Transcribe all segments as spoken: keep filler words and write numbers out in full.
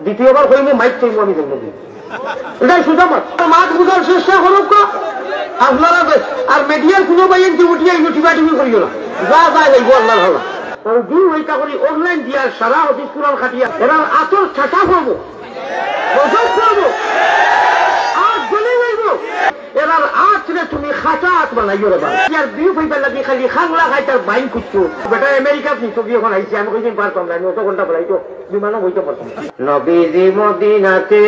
দ্বিতীয়বার কইমু, মাইক কইমু আমি দেখবো কি। এটাই সুজা মাত। মাত বুঝার চেষ্টা করুক কা। আপনারা দে-, আর মিডিয়ার কোনো ভাই এনকে উঠিয়া ইনো টিপাটিপি করিও না। যা যা যাইবো আল্লাহর হাওলা। ওই দিন ওইটা করি অনলাইন দিয়া সারা হাদিস কুরআন খাটিয়া এরার আতর ছাটা করবো। গজব করবো। আর জ্বলে যাইবো। এরার আতরে তুমি খাটা আত বানাইও রে বাবা। ইয়ার বিউ পাইবার লাগি খালি খাংলা খাইতার বাইন কুচ্ছু। বেটা আমেরিকাত নিতো গিয়ে এখন আইছি, আমি কইদিন পারতাম না, আমি অত ঘন্টা বলাইতো। বিমানও বইতে পারতাম না। নবীজি মদিনাতে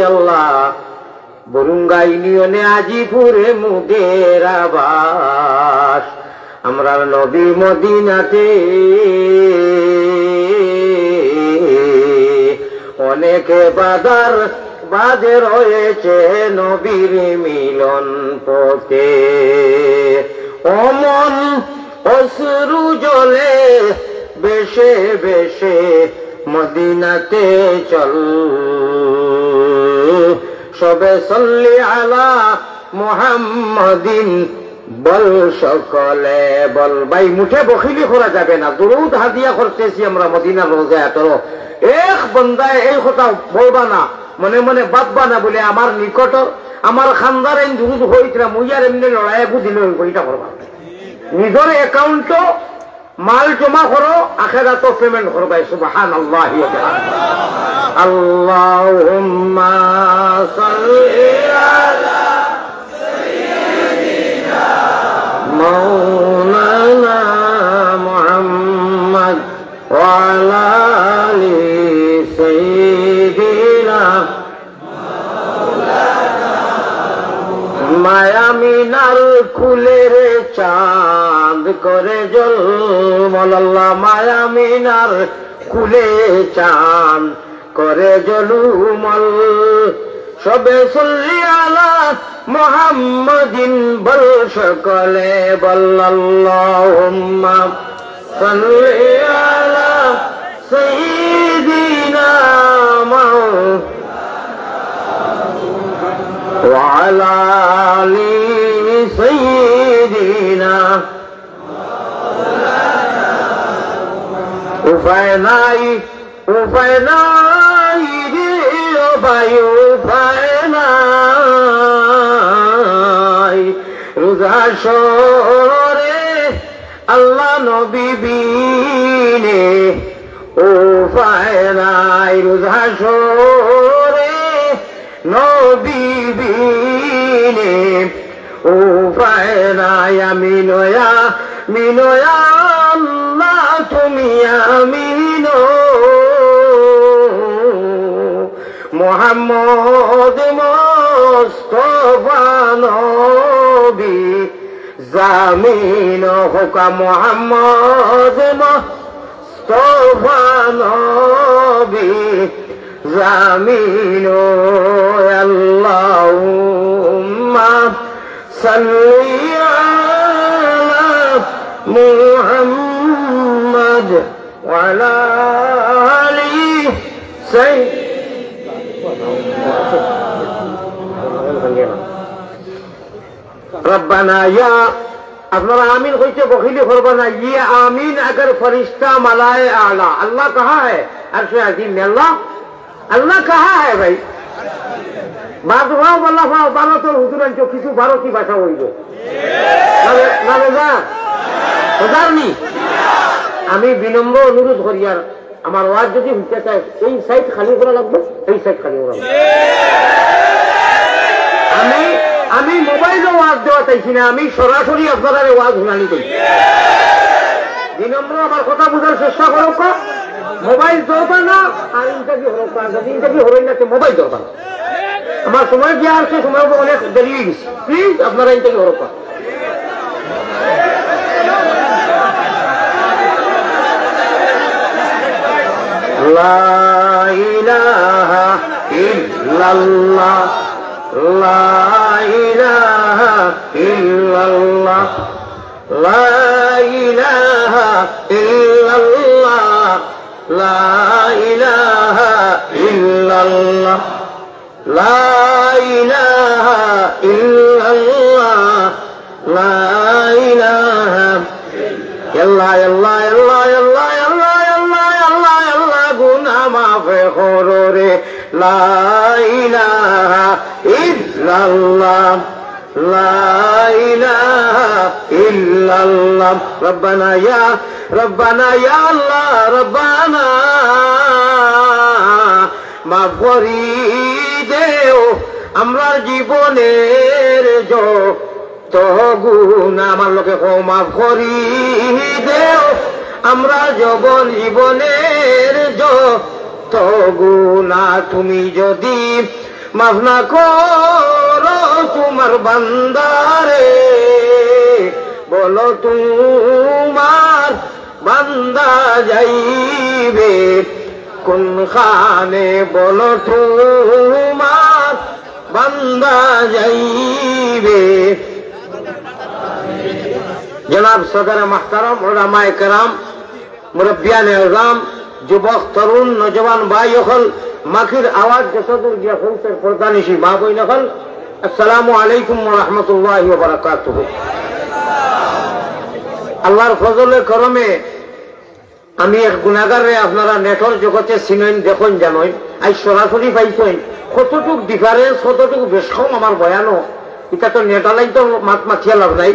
আল্লাহ, বরুঙ্গা ইউনিয়নে আজিপুরে মুদের আবাস। আমরার নবী মদিনাতে অনেক বাধার বাধে রয়েছে নবীর মিলন পথে। অমন অশ্রু জলে বেশে বেশে মদিনাতে চল। সবে সল্লি আলা মুহাম্মাদিন বল সকলে বল। ভাই, মুঠে বখিলি করা যাবে না। দুরুদ হাদিয়া করতেছি আমরা মদিনার রোজায় আতরো। এক বন্দায় এই কথা বলবা না, মনে মনে ভাববা না বলে আমার নিকট আমার খান্দার এই দুরুদ হইতরা মুইয়ার এমনি লড়াই বুঝিলে ওই বইটা করবা। নিজের অ্যাকাউন্টও মাল জমা করো, আখেরাতও পেমেন্ট করবায়। সুবহানাল্লাহি ওয়া বিহামদিহি। আল্লাহুম্মা সাল্লি আলা সাইয়্যিদিনা মাওলানা মুহাম্মদ ওয়া আলা আলি সাইয়্যিদিনা মায়ামিনার কুলের চাঁদ করে ঝলমল আল্লাহ, মায়ামিনার কুলে চাঁদ করে ঝলমল। সবে সল্লি আলা মুহাম্মাদিন বল সকলে বল আল্লাহুম্মা صل على سيدنا محمد وعلى آل سيدنا। উপায় নাই, উপায় নাই রে ও ভাই, উপায় নাই। রোজা শহরে আল্লাহ নবী বিনে উপায় নাই, রোজা শহরে নবী বিনে উপায় নাই। আমিন ও আমিন ও আল্লাহ তুমি আমিন ও মোহাম্মদ মোস্তফা নবী জামিন হোকা মোহাম্মদ মোস্তফা নবী জামিন। আল্লাহুম্মা সাল্লি আলা মুহাম্মদ ওয়া আলা আলি সাইয়্যিদিনা। রব্বানা ইয়া, আপনারা আমিন কইতে বখিলি করবা না। ইয়ে আমিন আগর ফিরিস্তা মালায়ে আলা। আল্লাহ কাহা হ্যায়? আরশে আজিম মে আল্লাহ। আল্লাহ কাহা হ্যায় ভাই? বাদ ফাও, বাল্লা ফাও, ভারতর হুজুর আনছো, কিছু ভারতি ভাষা অইবো। না রে, না রে, না। বুঝার নি? আমি বিনম্র অনুরোধ করিয়ার আমার ওয়াজ যদি হুনতে চায়, এই সাইড খালি করা লাগবো, এই সাইড খালি করা লাগবো। আমি, আমি মোবাইলো ওয়াজ দেওয়া চাইছি না, আমি সরাসরি আপনারারে ওয়াজ হুনানি চাইছি। বিনম্র আমার কথা বুঝার চেষ্টা করউক্কা। মোবাইল দরকার না, আর ইন্টারভিউ হরউক্কা, আর যদি ইন্টারভিউ হরই না, তো মোবাইল দরকার না। আমার সময় দিয়া আসছে, সময় অনেক দেরি অই গেছে। প্লিজ, আপনারা ইন্টারভিউ হরউক্কা। لا إله إلا الله، لا إله إلا الله، لا إله إلا الله، لا إله إلا الله، لا إله إلا الله، لا إله। আল্লাহ, আল্লাহ, আল্লাহ, আল্লাহ, আল্লাহ, আল্লাহ, আল্লাহ, আল্লাহ, আল্লাহ, গুনা মাফ করো রে। লা ইলাহা ইল্লাল্লাহ, লা ইলাহা ইল্লাল্লাহ। রব্বানা ইয়া, রব্বানা ইয়া আল্লাহ, রব্বানা মাফ করি দেও আমরার জীবনের যত গুনা। আমার লগে কও, মাফ করি দেও আমরার যবন জীবনের যত গুনা। তুমি যদি মাফ না করো তুমার বান্দারে, বলো তুমার বান্দা যাইবে কোনখানে? বলো তুমার বান্দা যাইবে। জনাব সদরে মুহতারাম, উলামায়ে কেরাম, মুরব্বিয়ানে আজম, যুবক, তরুণ, নওজোয়ান ভাই অকল, মাইকর আওয়াজ যতদূর গিয়া পৌঁছের পর্দানিশি মা বইন অকল, আসসালামু আলাইকুম ওয়া রাহমাতুল্লাহি ওয়া বারাকাতুহু। আল্লাহর ফজলে করমে আমি এক গুনাগাররে আপনারা নেটর জগতে চিনইন, দেখইন, জানইন, আইজ সরাসরি পাইছইন, কতটুক difference, কতটুক বেশ কম আমার বয়ানো, ইটা তো নেট আলাইন তো মাত মাতিয়া লাভ নাই।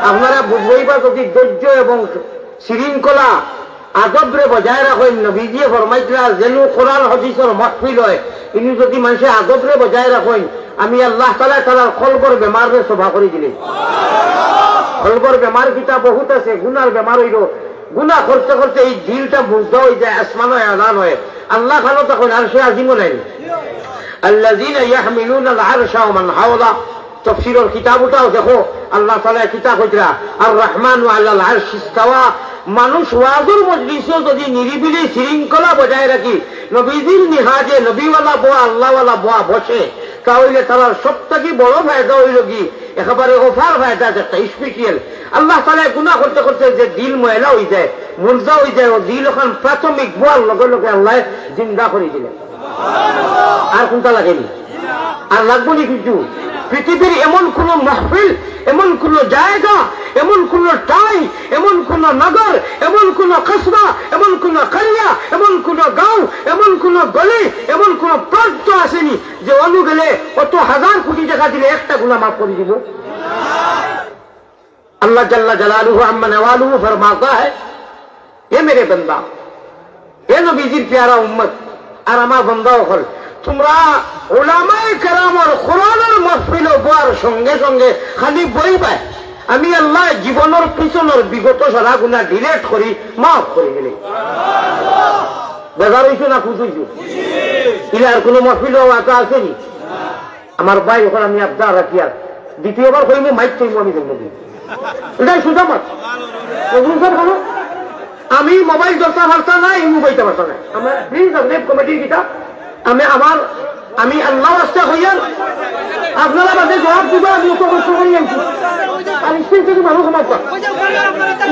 আপনারা বুঝবায় বা যদি ধৈর্য এবং শৃঙ্খলা, আদবরে বজায় রাখইন। নবীজিয়ে ফরমাইতরা, যেনু কোরআন হাদিসর মাহফিল অয়, ইনু যদি মানষে আদবরে বজায় রাখইন, আমি আল্লাহ তাআলায় তারার কলবর বেমাররে সফা করি দিলে। কলবর বেমার কিতা বহুত আছে, গুনার বেমার অইলো, গুনা করতে করতে এই দিলটা মুর্দা অই যায়, আসমানো এলান অয়, আল্লাহ খানো তখন আরশে আজিমো নাই। আল্লাযীনা ইয়াহমিলুনাল আরশা ওয়া মান হাওলা। তফসিরর কিতাবটাও দেখো, আল্লাহ তাআলায় কিতা কইতরা, আর রহমানু আলাল আরশি ইস্তাওয়া। মানুষ ওয়াজর মজলিসেও যদি নিরিবিলি শৃঙ্খলা বজায় রাখি, নবীজির নিহাজে নবীওয়ালা বওয়া, আল্লাহওয়ালা বওয়া বসে, তা অইলে তারার সব থাকি বড় ফায়দা অইলো কি, একেবারে অফার ফায়দা, একটা special। আল্লাহ তাআলায় গুনা করতে করতে যে দিল ময়লা অই যায়, মুর্দা অই যায়, অউ দিল অখান প্রাথমিক বওয়ার লগে লগে আল্লায় জিন্দা করি দিলা। আর কুনটা লাগেনি? আর লাগবো নি কিছু? পৃথিবীর এমন কুনু মাহফিল, এমন কুনু জায়গা, এমন কুনু ঠাই, এমন কুনু নগর, এমন কুনু কসবা, এমন কুনু করিয়া, এমন কুনু গাঁও, এমন কুনু গলি, এমন কুনু প্রান্ত আছেনি যে অনো গেলে অত হাজার কুটি টেকা দিলে একটা গুনা মাফ করি দিবো? আল্লাহ জাল্লা জালালুহু আম্মা নওয়ালুহু ফরমাতা হ্যায়, এ মেরে বান্দা, এ নবীজির পিয়ারা উম্মত, আর আমার বান্দা অকল, তুমরা উলামায়ে কেরামর কোরআনর মাহফিলো বওয়ার সঙ্গে সঙ্গে খালি বইবায়, আমি আল্লায় জীবনর পিছনর বিগত সারা গুনা delete করি, মাফ করি দিলে। বেজার অইছো না খুশ অইছো? ইলা আর কুনু মাহফিলো ওয়াতা আছেনি? আমার ভাই, অখন আমি আবদার রাখিয়ার দ্বিতীয়বার কইমু, মাইক কইমু আমি দেখবো কি। এটাই সোজা মাত। বুঝছেন কেন? আমি মোবাইল ধরতে পারতাম না, এই মোবাইলটা পারতাম না। আমার প্লিজ, আপনি কমিটির কিতা, আমি আমার, আমি আল্লাহর রাস্তায় কইয়ার, আপনারা বাদে জবাব দিবা, আমি অত কষ্ট করি আনছি। আর স্টেজ থেকে মানুষ আমার পা।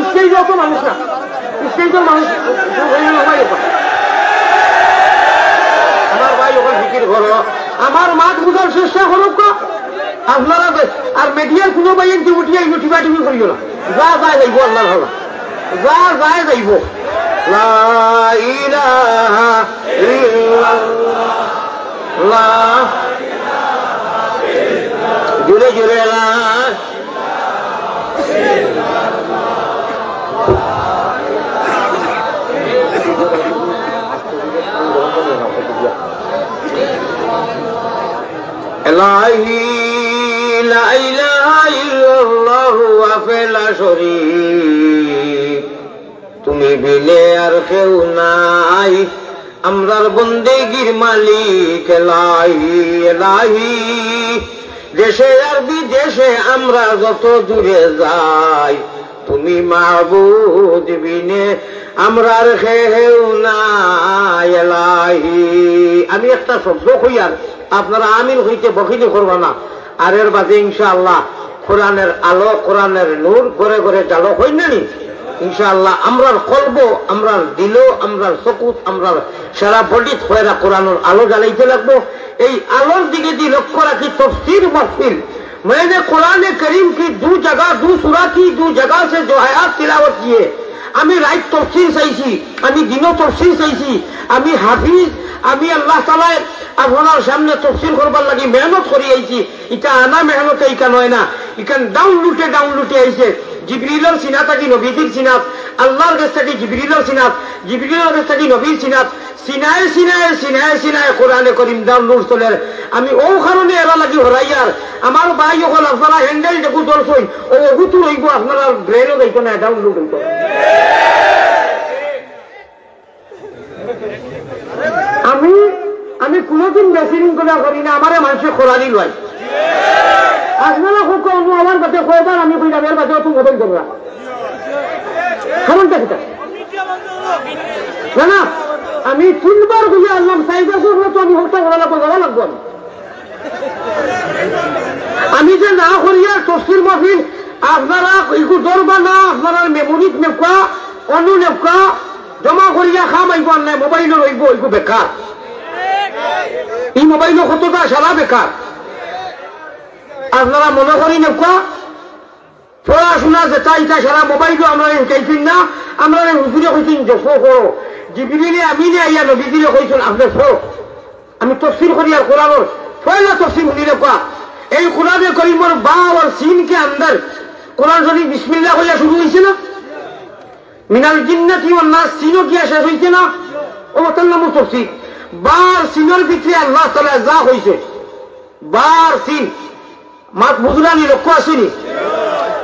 স্টেজ অত মানুষ না। স্টেজর মানুষ, আমার ভাই অখন ফিকির করো, আমার মাত বুঝার চেষ্টা করউক্কা। আপনারা বে-, আর মিডিয়ার কুনু ভাই এনকে উঠিয়া ইনু টিপাটিপি করিও না। যা যায় যাইবো আল্লাহর হাওলা, যা যায় যাইবো। লা ইলাহা ইল্লাল্লাহ। জোরে জোরে লা ইলাহি লা ইলাহা ইল্লাল্লাহু ওয়াহদাহু লা শরীক, তুমি বিনে আর কেউ নাই, আমরার বন্দেগির মালিক এলাহি, এলাহি। দেশে আর বিদেশে আমরা যত দূরে যাই, তুমি মাবুদ বিনে আমরার কেউ নাই এলাহি। আমি একটা শব্দ কইয়ার, আপনারা আমিন কইতে বখিলি করবা না। আর এর বাদে ইনশাআল্লাহ কোরআনের আলো, কোরআনের নূর ঘরে ঘরে জ্বালো, কইন না নি? ইনশাআল্লাহ আমরার কলবো, আমরার দিলো, আমরার চকুত, আমরার সারা বডিত কইরা কোরআনের আলো জ্বালাইতে লাগবো। এই আলোর দিকে দি লক্ষ্য রাখি তফসির মাহফিল। मैंने कुरान करीम की दो जगह, दो सूरा की दो जगह से जो आयत तिलावत किए, আমি রাইত তফসির চাইছি, আমি দিনও তফসির চাইছি, আমি হাফিজ, আমি আল্লাহ তাআলায় আপনারার সামনে তফসির করবার লাগি মেহনত করি আইছি। ইটা আনা মেহনতে ইখান অয় না, ইখান ডাউনলোডে ডাউনলোডে আইছে। জিবরিলর সিনা থাকি নবীজির সিনাত, আল্লাহর গেছ থাকি জিবরিলর সিনাত, জিবরিলর গেছ থাকি নবীর সিনাত, সিনায় সিনায় সিনায় সিনায় কোরআনে করিম ডাউনলোড চলের। আমি অউ কারণে এরা লাগি হরাইয়ার। আমার ভাই অকল আপনারা হ্যান্ডেল যেগু ধরছইন, অউ অগুতু রইবো, আপনারার ব্রেনও যাইতো না, ডাউনলোড অইতো না। আমি, আমি কুনুদিন বেশি দিন করে করি না, আমারে মানষে খরালি লয়। আপনারা কউক্কা, আমার বাদে কয়বার আমি কইলাম, এর বাদে তুমি মোবাইল ধরবা। কারণটা কিতা? না, না, আমি তিনবার কইয়া আনলাম, চাইরবার কইলে তো আমি হকটা করা লাগবো, যাওয়া লাগবো আমি। আমি যে না করিয়ার তফসির মাহফিল, আপনারা ইগু ধরবা না, আপনারার মেমোরিত নেউক্কা, অনো নেউক্কা, জমা করিয়া কাম আইবো আর নায়, মোবাইলো রইবো, ইগু বেকার। ই মোবাইলো কততা সারা বেকার। আপনারা মনো করি নেউক্কা, পড়াশুনা যেটা ইটা সারা মোবাইলো আমরারে হিকাইছইন না, আমরারে হুজুরে কইছইন যে পড়ো। জিবরিলে আমিনে আইয়া নবীজিরে কইছইন, "আপনে পড়ো।" আমি তফসির করি আর কোরআনর পয়লা তফসির হুনি নেউক্কা। এই কোরআনে করিমর বা আর সিন কে আন্দর কোরআন শরীফ বিসমিল্লাহ কইয়া শুরু অইছে না? মিনাল জিন্নাতি ওয়ান নাস সিনও গিয়া শেষ অইছে না? অউ তার নামও তফসির। বা আর সিনর ভিতরে আল্লাহ তাআলায় যা কইছে, বা আর সিন, মাত বুঝরা নি, লক্ষ্য আছে নি?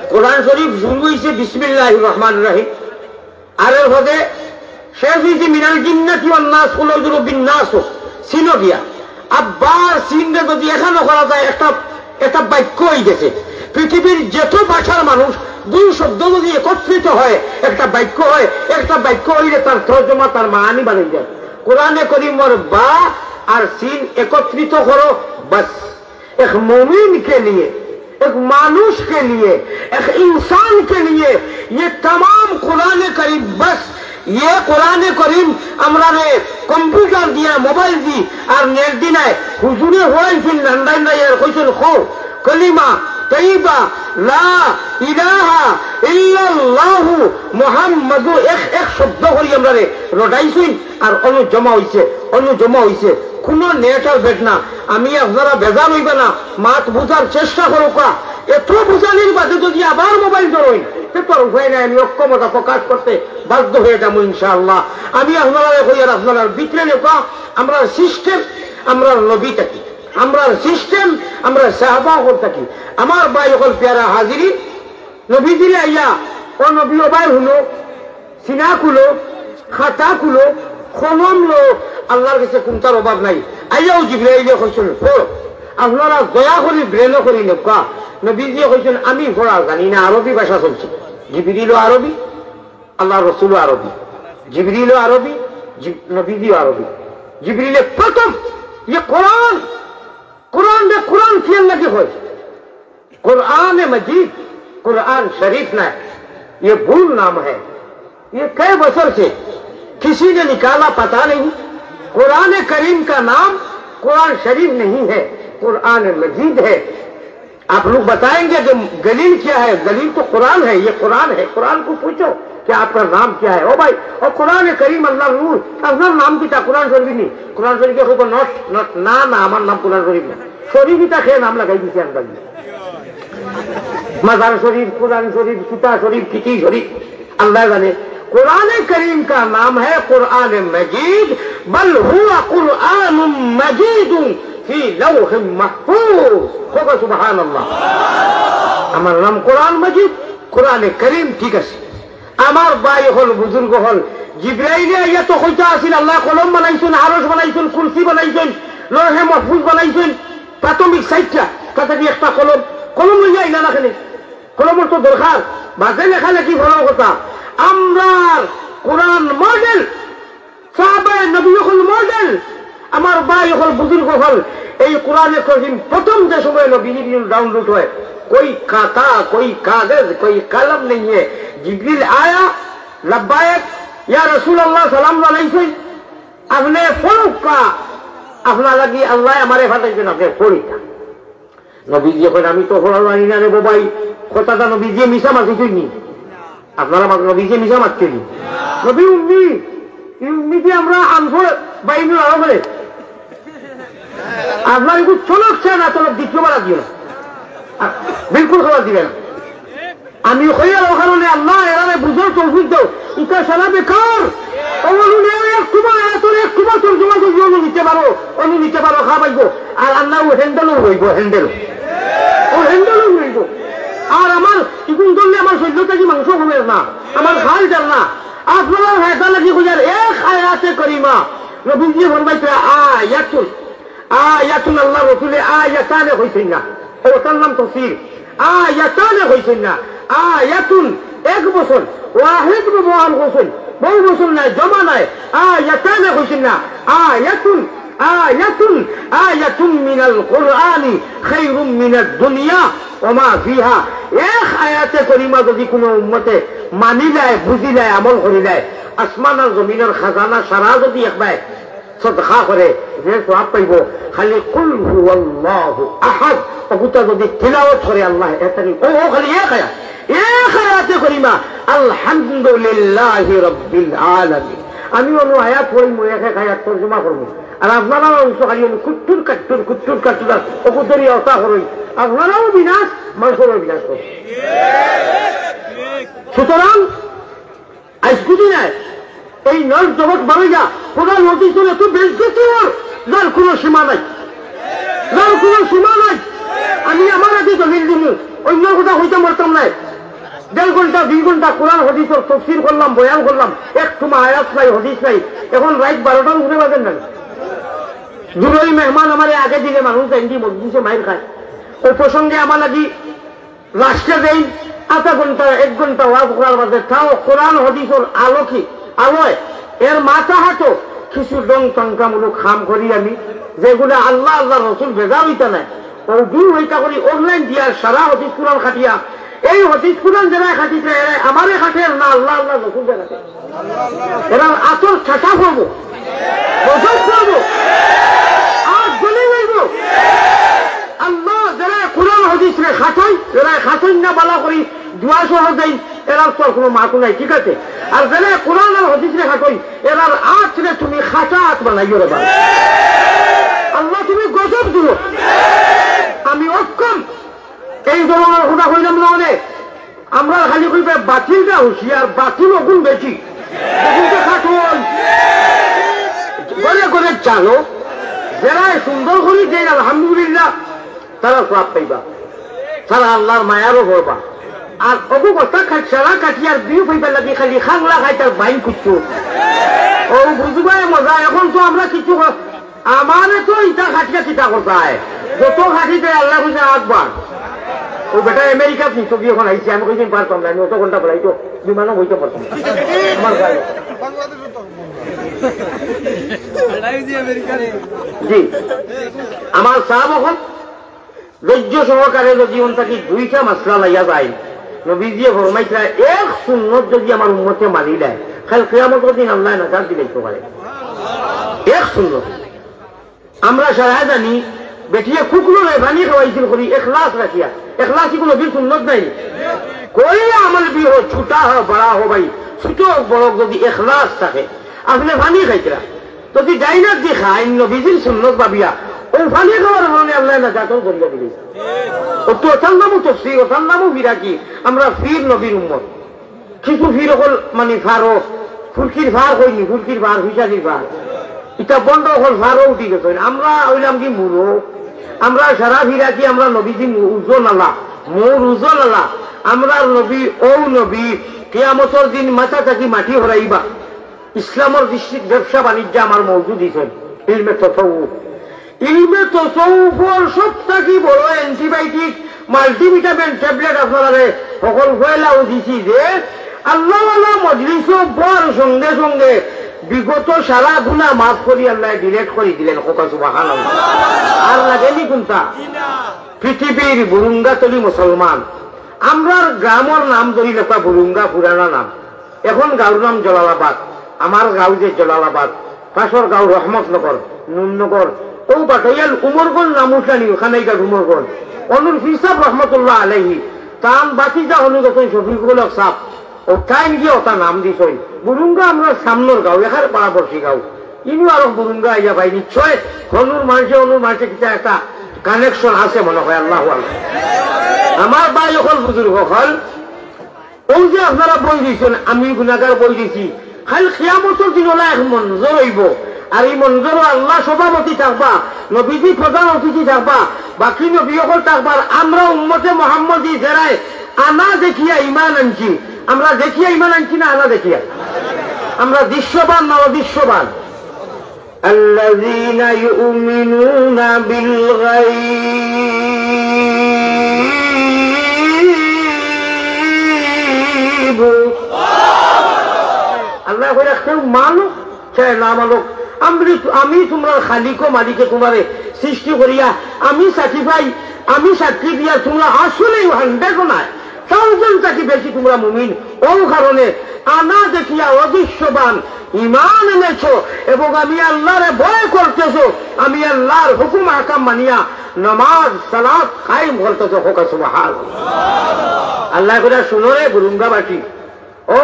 কোরআন শরীফ শুরু অইছে বিসমিল্লাহির রহমানির রহিম, আর এর বাদে শেষ অইছে মিনাল জিন্নাতি ওয়ান নাস, কুল আউযু বিরাব্বিন নাস, সিনও গিয়া। আবার সিনরে যদি এখানো করা যায়, একটা, একটা বাক্য অইগেছে। পৃথিবীর যত ভাষার মানুষ দুই শব্দ যদি একত্রিত হয়, একটা বাক্য হয়, একটা বাক্য অইলে তার তর্জমা, তার মানি বানাই যায়। কোরআনে করিমর বা আর সিন একত্রিত করো, বাস। এক মুমিন কে লিয়ে, এক মানুষ কে লিয়ে, এক ইনসান কে লিয়ে, ইয়ে তামাম কোরআনে করিম, বাস, ইয়ে কোরআনে করিম আমরারে কম্পিউটার দিয়া, মোবাইল দি আর নেট দি নায়। হুজুরে পড়াইছইন নান্দাই নাই আর কইছইন, "কও কলিমা তৈবা লা ইলাহা ইল্লাল্লাহু মুহাম্মাদু", এক, এক শব্দ করি আমরারে রটাইছইন। আর অনো জমা অইছে, অনো জমা অইছে, কুনু নেট আর বেট না। আমি আপনারা বেজার অইবা না, মাত বুঝার চেষ্টা করউক্কা। এত বুঝানির বাদে যদি আবার মোবাইল ধরইন, তে তো আর উপায় নাই, আমি অক্ষমতা প্রকাশ করতে বাধ্য অইয়া যামু ইনশাআল্লাহ। আমি আপনারারে কই আর আপনারার ভিতরে নেউক্কা, আমরার সিস্টেম, আমরার নবী থাকি, আমরার সিস্টেম, আমরার সাহাবা অকল থাকি। আমার ভাই অকল পেয়ারা হাজিরিন, নবীজিরে আইয়া, "ও নবী, ও ভাই হুনো, সিনা খুলো, খাতা খুলো, কলম লো, আল্লাহর গেছে কুনটার অভাব নাই।" আইয়াউ জিবরাইলে কইছইন, "পড়ো।" আপনারা দয়া করি ব্রেনো করি নেউক্কা। নবীজিয়ে কইছইন, "আমি পড়া জানি না, আরবি ভাষা চলছে।" জিবরিলও আরবি, আল্লাহর রসুলও আরবি, জিবরিলও আরবি, জি-, নবীজিও আরবি। জিবরিলে প্রথম, ইয়ে কোরআন, কোরআনরে কোরআন কিয়ার লাগি কয়? قرآن مجید، قرآن شریف نہ، یہ بھول نام ہے۔ یہ کئی بسر سے کسی نے نکالا پتہ نہیں۔ قرآن کریم کا نام قرآن شریف نہیں ہے، قرآن مجید ہے۔ آپ لوگ بتائیں گے کہ دلیل کیا ہے؟ دلیل تو قرآن ہے، یہ قرآن ہے۔ قرآن کو پوچھو کہ آپ کا نام کیا ہے؟ او بھائی، او قرآن کریم اللہ نور، আপনার নাম কিতা? কোরআন শরীফ নি? কোরআন শরীফে কইব, "Not, not, না, না, আমার নাম কোরআন শরীফ না।" শরীফ ইতা কে নাম লাগাই দিছে আন্দাজি। মাজার শরীফ, কোরআন শরীফ, সুতা শরীফ, কিতি শরীফ, আল্লাহ জানে। কোরআনে করিম কা নাম হ্যায় কোরআন মজিদ, بل هو قرآن مجيد في لوح محفوظ। কও সুবহানাল্লাহ। আমার নাম কোরআন মজিদ, কোরআনে করিম, ঠিক আছে। আমার ভাই অকল, বুজুর্গ অকল, জিব্রাইলে আইয়া তো কইতা আছিল, আল্লায় কলম বানাইছইন, আরশ বানাইছইন, কুরসি বানাইছইন, লৌহে মাহফুজ বানাইছইন, প্রাথমিক চাইরটা, তা থাকি একটা কলম, কলম লইয়া আইলা না কেনে? কলমর তো দরকার, বাদে লেখালেখি ভালা কথা। আমরার কোরআন মডেল, সাহাবায়ে নবী অকল মডেল, আমার ভাই অকল, বুজুর্গ অকল, এই কোরআনে করিম প্রথম যে সময় নবীজির ডাউনলোড হয়, কোই খাতা, কোই কাগজ, কোই কলম নেই হে। জিবরিল আয়া, "লাব্বায়েক, ইয়া রাসূলুল্লাহ, সালাম আলাইকুম, আপনে পড়উক্কা, আপনার লাগি আল্লায় আমারে পাঠাইছইন, আপনে পড়উক্কা।" নবীজিয়ে কইন, "আমি তো পড়া জানি না রে বাবাই।" কথাটা নবীজিয়ে মিছা মাতিছইন নি? আপনারা মাত-, নবীজি মিছা মাতছেন। নবী উম্মি, এই উম্মি যে আমরা আনবো বাইনুল আরো বলে। আপনার একটু চলক চায় না, চলক দ্বিতীয়বার আর দিও না। আ, বিলকুল খবর দিবে না। আমি কইয়ার ও কারণে আল্লাহ এরারে বুঝার তৌফিক দাও। ইটা সারা বেকার। ও বলুন, এরা একটুবার, এরা তোর একটুবার তর্জমা যদি অনু নিতে পারো, অনু নিতে পারো, খা পাইবো। আর আল্লাহ ও হ্যান্ডেলও রইব, হ্যান্ডেল। ও হ্যান্ডেলও রইব। আর আমার ইগুন ধরলে আমার শরীর থাকি মাংস কমের না, আমার খাল যার না। আপনারা ফায়দা লাগি কইয়ার এক আয়াতে করিমা, নবীজি ফরমাইছে আয়াতুন, আয়াতুন আল্লাহ রসুলে আয়াতানে কইছেন না, ওটার নাম তফসির। আয়াতানে কইছেন না, আয়াতুন এক বছর, ওয়াহিদ ব্যবহার করছেন, বহু বছর নাই, জমা নাই। আয়াতানে কইছেন না, আয়াতুন, আয়াতুন, আয়াতুন মিনাল কোরআনি খাইরুম মিনাদ দুনিয়া ওয়া মা ফিহা। এক আয়াতে করিমা যদি কোনো উম্মতে মানিলায়, বুঝিলায়, আমল করিলায়, আসমান আর জমিনের খাজানা সারা যদি একবার সদকা করে, যে সওয়াব পাইবো, খালি কুল হুয়াল্লাহু আহাদ, অগুটা যদি তিলাওয়াত করে আল্লাহ, এ তারি-, ও, ও খালি এক আয়াত, এক আয়াতে করিমা, আলহামদুলিল্লাহি রাব্বিল আলামিন। আমি অনু আয়াত পড়িমু, এক এক আয়াত তর্জমা করমু। আর আপনারা অংশ খালি অনু কুট্টুর কাট্টুর, কুট্টুর কাট্টুর, আর অগুদরি অতা করই। আপনারাও বিনাশ, মানুষেরও বিনাশ করই। সুতরাং আইজ বুঝি নাই, এই নর জগৎ বাড়াইয়া কোরআন হাদিসর এত বেইজ্জতি অর, যার কোনো সীমা নাই, যার কোনো সীমা নাই। আমি আমার আগে দলিল দিমু, অন্য কথা কইতাম পারতাম নাই। দেড় ঘন্টা, দুই ঘন্টা কোরআন হাদিসর তফসির করলাম, বয়ান করলাম, এক টুমা আয়াত নাই, হাদিস নাই। এখন রাইত বারোটার উপরে বাজের না। জুরই মেহমান আমারে আগে দিলে মানুষ যাইন দি মজলিসে মাইর খায়। ও প্রসঙ্গে আমার লাগি লাস্টে যেই আধা ঘন্টা, এক ঘন্টা ওয়াজ করার বাদে তাও কোরআন হাদিসর আলোকে, আলোয় এর মাথা হাতো কিছু ঢং তামাশামূলক কাম করি আমি, যেগুলা আল্লাহ, আল্লাহর রসুল বেজার অইতা নায়। ও দূর হইতা করি অনলাইন দিয়া সারা হাদিস কোরআন খাটিয়া, এই হাদিস কোরআন যারা খাটিছে, এরা আমারে খাটের না, আল্লাহ, আল্লাহর রসুল যারা এরার আতর ঠাসা পড়বো, গজব পড়বো, আর জ্বলি যাইবো। আল্লাহ, যারা কোরআন হাদিসরে খাটই, যারা খাটই না বালা করি, দোয়া সহ দেই, এরার তো আর কোনো মাতু নাই, ঠিক আছে? আর যারা কোরআন আর হাদিসরে খাটই, এরার আতরে তুমি খাটা আত বানাইও রে বাবা। আল্লাহ, তুমি গজব দিও। আমি অক্ষম, এই ধরনের কথা কইলাম না অনেক। আমরা খালি কইবে বাতিলটা হুঁশিয়ার, বাতিল অগুন বেশি। অগুনটা খাটুন। ঘরে ঘরে জানো, যারা সুন্দর করি দেন আলহামদুলিল্লাহ, তারা সওয়াব পাইবা, তারা আল্লাহর মায়ারও পড়বা। আর অগু কথা খাট-, সারা কাটিয়ার বিউ পাইবার লাগি খালি খাংলা খাইতার বাইন কুচ্ছু। ও বুঝবায় মজা, এখন তো আমরা কিছু ক-, আমারে তো ইটা খাটিয়া কিতা করতায়? যত খাটি দেয় আল্লাহ কইছে আকবার। ও বেটা আমেরিকাত নিত গিয়ে এখন আইছে, আমি কইছি পারতাম না, আমি অত ঘন্টা ফেলাই তো বিমানও বইতে পারতাম না। আমার গায়ে। জি, আমার সাহেব এখন ধৈর্য সহকারে যদি অন থাকি দুইটা মাসলা লইয়া যায়, নবীজিয়ে ফরমাইতরা এক সুন্নত যদি আমার উম্মতে মানি নেয়, কাইল কিয়ামতর দিন আল্লায় নাজাত দিলাইতো পারে। এক সুন্নত। আমরা সারা জানি, বেটিয়ে কুকুররে পানি খাওয়াইছিল করি এখলাস রাখিয়া। এখলাস ইগু নবীর সুন্নত নায়? कोई अमल भी हो, छोटा हो, बड़ा हो भाई, ছোট হোক বড় হোক, যদি এখলাস থাকে, আপনে পানি খাইতরা, যদি ডাইনাত দি খাইন নবীজির সুন্নত ভাবিয়া, অউ পানি খাওয়ার কারণে আল্লায় নাজাতর জরিয়া দিলাইছে। অউ তো অটার নামও তফসির, অটার নামও ফিরাকি। আমরা ফির নবীর উম্মত। কিছু ফির অকল মানি ফারো, ফুলকির ফার কইনি, ফুলকির ফার, ফিশারির ফার। ইতা বন্দ অকল ফারো উঠি গেছে। আমরা অইলাম কি মুরো? আমরা সারা ফিরাকি, আমরা নবীজি মু-, ওজন আলা, মৌর ওজন আলা। আমরার নবী, অউ নবী, কিয়ামতর দিন মাথা থাকি মাটি হরাইবা। ইসলামর দৃষ্টিত ব্যবসা বাণিজ্য আমার মৌজুদ হইছেন ইলমে তসৌফ। ইলমে তসৌফর সব থাকি বড় antibiotic, multivitamin tablet আপনারারে হকল ফয়লাও দিছি যে আল্লাহওয়ালা মজলিসও বওয়ার সঙ্গে সঙ্গে বিগত সারা গুনাহ মাফ করি আল্লায় delete করি দিলেন। কথা সুবহানাল্লাহ। আর লাগেনি কুনটা? পৃথিবীর বুরুঙ্গাতলি মুসলমান, আমরার গ্রামর নাম ধরি লেখা বুরুঙ্গা পুরানা নাম। এখন গাঁওর নাম জলালাবাদ, আমার গাঁও যে জলালাবাদ, পাশর গাঁও রহমতনগর, নুরনগর, অউ বাটাইয়াল উমরগঞ্জ নাম উঠলানি, কানাইঘাট উমরগঞ্জ। অনুর ফির সাব রহমতুল্লাহ আলাইহি, তান বাতিজা অনু গেছেন শফিকুল হক সাব। ও টাইম গিয়া ওটা নাম দিছইন। বুরুঙ্গা আমরার সামনর গাঁও, এখানে পাড়াপড়শি গাঁও। ইনু আরো বুরুঙ্গা আইয়া ভাই নিশ্চয় হনুর মানষে, হনুর মানষে কিতা একটা কানেকশন আছে মনে হয়, আল্লাহু আল্লাহ। আমার ভাই অকল, বুজুর্গ অকল, অউ যে আপনারা বই দিছইন, আমি গুনাগার বই দিছি, কাইল কিয়ামতর দিন ওলা এক মঞ্জর অইবো। আর ই মঞ্জরো আল্লাহ সভাপতি থাকবা, নবীজি প্রধান অতিথি থাকবা, বাকি নবী অকল থাকবা, আর আমরা উম্মতে মোহাম্মদী যেরায় আনা দেখিয়া ইমান আনছি, আমরা দেখিয়া ইমান আনছি না আনা দেখিয়া? আমরা দৃশ্যবান না অদৃশ্যবান? الذين يؤمنون بالغيب। আল্লায় কইরা, কেউ মানুক চায় না মানুক, আমি, আমি তুমরার খালিক ও মালিকে তুমরারে সৃষ্টি করিয়া আমি সাক্ষী পাই, আমি সাক্ষী দিয়া তুমরা আসলেই হান্ড্রেডও নায়, থাউজেন্ড থাকি বেশি তুমরা মুমিন। অউ কারণে আনা দেখিয়া অদৃশ্যবান ইমান এনেছো এবং আমি আল্লাহরে ভয় করতেছো, আমি আল্লাহর হুকুম আহকাম মানিয়া নমাজ সালাত কায়েম করতেছো। কউক্কা সুবহানাল্লাহ। আল্লায় কইরা, হুনো রে বুরুঙ্গাবাসী, ও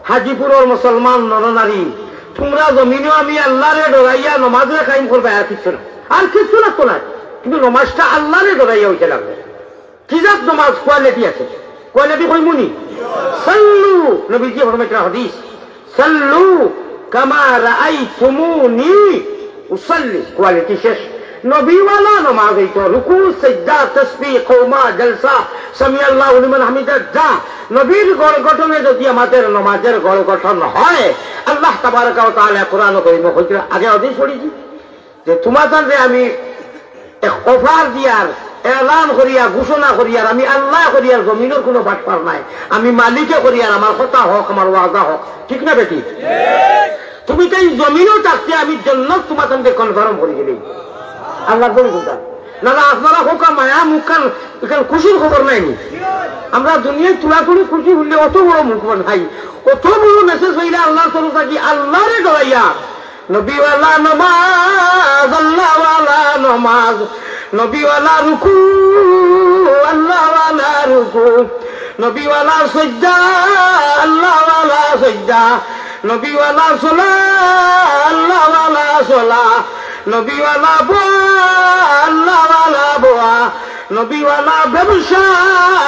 হাজিপুরর মুসলমান নরনারী, তুমরা জমিনো আমি আল্লাহরে ডরাইয়া নমাজরে কায়েম করবায়, আর কিচ্ছু না, আর কিচ্ছু লাগতো না, কিন্তু নমাজটা আল্লাহরে ডরাইয়া অইতে লাগবো। কি জাত নমাজ? কোয়ালিটি আছে, কোয়ালিটি কইমুনি। সাল্লু, নবীজি ফরমাইতরা হাদিস, সাল্লু কামা রাআইতুমুনি উসাল্লি, কোয়ালিটি শেষ। নবীওয়ালা নমাজ অইতো, রুকু, সিজদা, তসবিহ, কওমা, জলসা, সামিআল্লাহু লিমান হামিদা, যা। নবীর গড় গঠনে যদি আমাদের নমাজের গড় গঠন হয়, আল্লাহ তাবারাকা ওয়া তাআলা কোরআন করিমো কইতরা, আগে হাদিস পড়ছি যে তুমাতানরে আমি এক অফার দিয়ার, এলান করিয়ার, ঘোষণা করিয়ার, আমি আল্লায় করিয়ার, জমিনর কুনু বাটপার নায়, আমি মালিকে করিয়ার, আমার কথা হক, আমার ওয়াদা হক, ঠিক না বেটি? তুমি তাই জমিনো থাকতে আমি জন্নত তুমাতানরে কনফার্ম করি দিলাই। আল্লাহর বলি কথা। না, না, আপনারা কউক্কা মায়া মুখখান, ইখান খুশির খবর নায়নি? আমরা দুনিয়াত তুলাতুলি খুশি অইলে অত বড় মুখ বানাই, অত বড় মেসেজ অইলে আল্লাহর তরফ থাকি আল্লাহরে ডরাইয়া নবীওয়ালা নমাজ, আল্লাহওয়ালা নমাজ, নবীওয়ালা রুকু, আল্লাহওয়ালা রুকু, নবীওয়ালা সইজদা, আল্লাহওয়ালা সইজদা, নবীওয়ালা সলা, আল্লাহওয়ালা সলা, নবীওয়ালা বওয়া, আল্লাহওয়ালা বওয়া, নবীওয়ালা ব্যবসা,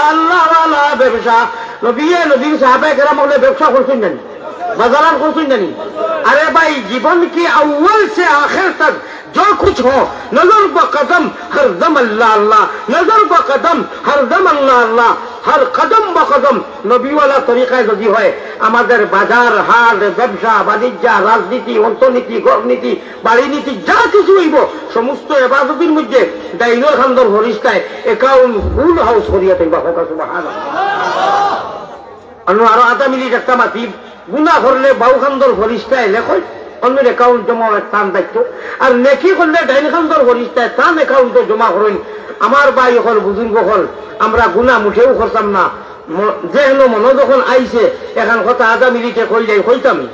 আল্লাহওয়ালা ব্যবসা। নবীয়ে, নবীর সাহাবায়ে কেরাম অকলে ব্যবসা করছইন না নি? বাজারাত করছইন না নি? আরে ভাই, জীবন কি আউয়াল সে আখের তক জো কুছ হো, নজর ব কদম হরদম আল্লাহ আল্লাহ, নজর ব কদম হরদম আল্লাহ আল্লাহ, হর কদম ব কদম নবীওয়ালা তরিকায় যদি হয়, আমাদের বাজার, হাট, ব্যবসা, বাণিজ্য, রাজনীতি, অর্থনীতি, ঘরনীতি, বাড়ি নীতি, যা কিছু অইবো, সমস্ত এবাদতির মধ্যে ডাইনর কান্দর ফিরিস্তায় অ্যাকাউন্ট ফুল হাউস করিয়া থইবা। কউক্কা সুবহানাল্লাহ। অনো আরো আধা মিনিট একটা মাতি, গুনা করলে বাউ কান্দর ফিরিস্তায় লেখইন, অন্যর অ্যাকাউন্ট জমা অয় তান দায়িত্ব, আর নেকি করলে ডাইন কান্দর ফিরিস্তায় তান অ্যাকাউন্টো জমা করইন। আমার ভাই অকল, বুজুর্গ অকল, আমরা গুনা মুটেও করতাম না, ম-, যেহেন মনো যখন আইছে, এখান কথা আধা মিনিটে কইলাই কইতাম।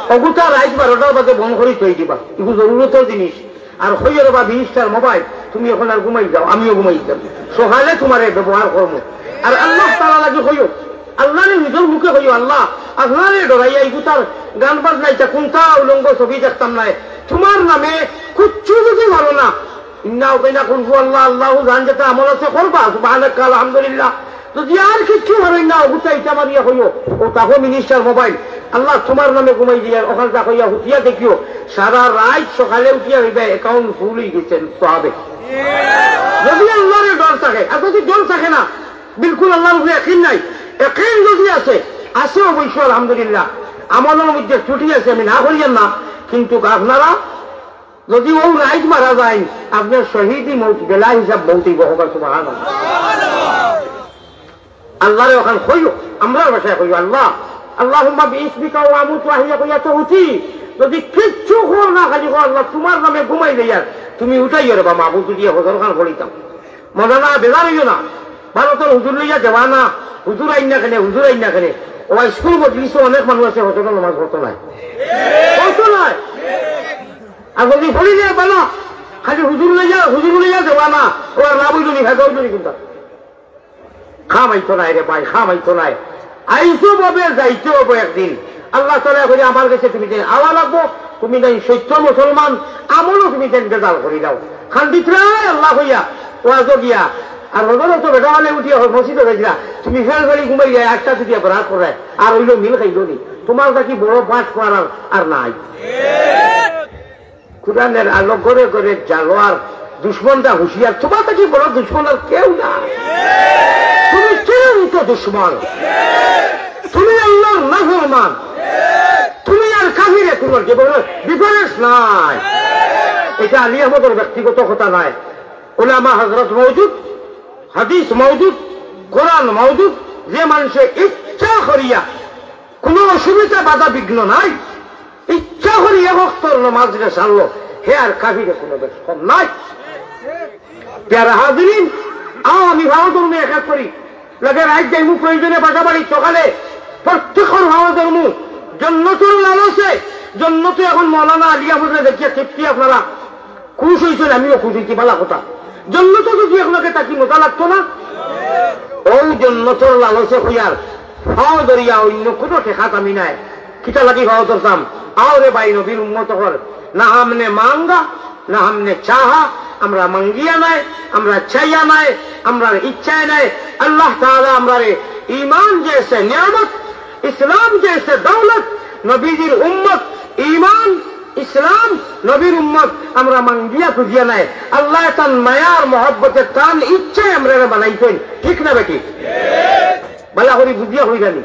অগুতা রাইত বারোটার বাদে বন্ধ করি থই দিবা, ইগু জরুরতর জিনিস। আর কইও রে বা, "মিনিস্টার মোবাইল, তুমি অখন আর ঘুমাই যাও, আমিও ঘুমাই যাই, সকালে তুমারে ব্যবহার করমু।" আর আল্লাহ তাআলা লাগি কইও, আল্লাহরে নিজর মুখে কইও, "আল্লাহ, আপনারে ডরাইয়া ইগুতার গান বাজনা ইতা কুন্তা উলঙ্গ ছবি দেখতাম নায়, তুমার নামে কুচ্ছু যদি ভালো না, ইন্না উবাইনা কুলহু আল্লাহ, আল্লাহু জান যেতা আমল আছে করবা, সুবহানাকা, আলহামদুলিল্লাহ।" যদি আর কিচ্ছু পারইন না, অগুতা ইটা মারিয়া কইও, "ও তাকো মিনিস্টার মোবাইল, আল্লাহ তুমার নামে ঘুমাই দিয়ার, অখান তা কইয়া হুতিয়া দেখিও, সারা রাইত সকালে উঠিয়া কইবা, অ্যাকাউন্ট ফুল অই গেছে, সওয়াবে।" যদি আল্লাহরে ডর থাকে, আর যদি ডর থাকে না, বিলকুল আল্লাহর উপরে ইয়াকিন নাই, ইয়াকিন যদি আছে, আছে অবশ্য আলহামদুলিল্লাহ, আমলর মধ্যে ত্রুটি আছে, আমি না করিয়ার না, কিন্তু আপনারা যদি অউ রাইত মারা যাইন, আপনার শহীদি মউত, বেলা হিসাব মউত অইবো। কউক্কা সুবহানাল্লাহ। আল্লাহরে অখান কইও, আমরার ভাষায় কইও, "আল্লাহ, আল্লাহুম্মা বিইসমিকা ওয়া আমুতু ওয়া আহইয়া" কইয়া তো উঠি। যদি কিচ্ছু কও না, খালি কও, "আল্লাহ, তুমার নামে ঘুমাই যাইয়ার, তুমি উঠাইও রে বা মাবুদ", যদি হজর খান পড়িতাম। মৌলানা বেজার অইও না, ভারতর হুজুর লইয়া দেওয়ানা, হুজুর আইন না কেনে, হুজুর আইন না কেনে। ও স্কুল মজলিসো অনেক মানুষ আছে, হজরর নামাজ পড়তো নায়, পড়তো নায়। আর যদি পড়ি যায় বালা, খালি হুজুর লইয়া, হুজুর লইয়া দেওয়ানা, ও আর লাভ অইলো নি, ফায়দা অইলো নি কুনটা? কাম অইতো নায় রে ভাই, কাম অইতো নায়। আইছো ভাবে যাইতে হইব একদিন। আল্লাহ তাআলা কইরা আমার গেছে তুমি যেন আওয়া লাগবো, তুমি যেন সত্য মুসলমান, আমলও তুমি যেন বেজাল করি দাও। খান্দিত রায় আল্লাহ কইয়া, ওয়াজও গিয়া, আর হজরত তো বেটা হলে উঠিয়া হয় মসজিদে গেছিলা, তুমি ফেল ফেলি ঘুমাই যায়, একটা যদি অপরাধ করে, আর হইলো মিল খাইলো নি, তোমার কাছে বড় পাঁচ পার আর, আর নাই। কোরআনের আলো ঘরে ঘরে জালো আর দুশমনটা হুঁশিয়ার, তোমার কাছে বড় দুশমন আর কেউ না। তুমি চূড়ান্ত দুশমন, তুমি আল্লাহর নাফরমান, তুমি আর কাফিরে তোমার জীবনের ডিফারেন্স নাই। এটা আলী আহমদর ব্যক্তিগত কথা নয়, ওলামা হযরত মওজুদ, হাদিস মওজুদ, কোরআন মওজুদ। যে মানুষে ইচ্ছা করিয়া কোনো অসুবিধা বাধা বিঘ্ন নাই, ইচ্ছা করি এক ওয়াক্তর নমাজ রে সারলো, হে আর কাফিরে কোনো বেশ কম নাই। পেয়ারা হাজিরিন, আও আমি ভালো ধর্মে এক এক করি, লাগে রাইত যাইমু প্রয়োজনে বাসা বাড়ি, সকালে প্রত্যেকর ভালো ধর্মু জন্নতর লালসে। জন্নতে এখন মৌলানা আলী আহমদরে দেখিয়া তৃপ্তি আপনারা খুশ হইছেন, আমিও খুশ হইছি, ভালা কথা। জন্নতো যদি একলগে থাকি মজা লাগতো না? ওই জন্নতর লালসে কইয়ার ফাও ধরিয়া অন্য কোনো ঠেকাত আমি নাই। কিতা লাগি ফাও ধরতাম? আও রে ভাই, নবীর উম্মত অকল, না হামনে মাঙ্গা, না হামনে চাহা, আমরা মাঙ্গিয়া নাই, আমরা চাইয়া নাই, আমরার ইচ্ছায় নাই। আল্লাহ তাআলা আমরারে ইমান জেসে নিয়ামত, ইসলাম জেসে দৌলত, নবীজির উম্মত, ইমান, ইসলাম, নবীর উম্মত, আমরা মাঙ্গিয়া খুজিয়া নাই। আল্লাহ তান মায়ার মহব্বতে তান ইচ্ছায় আমরারে বানাইছেন, ঠিক না বেটি? ভালা করি বুঝিয়া কইরানি।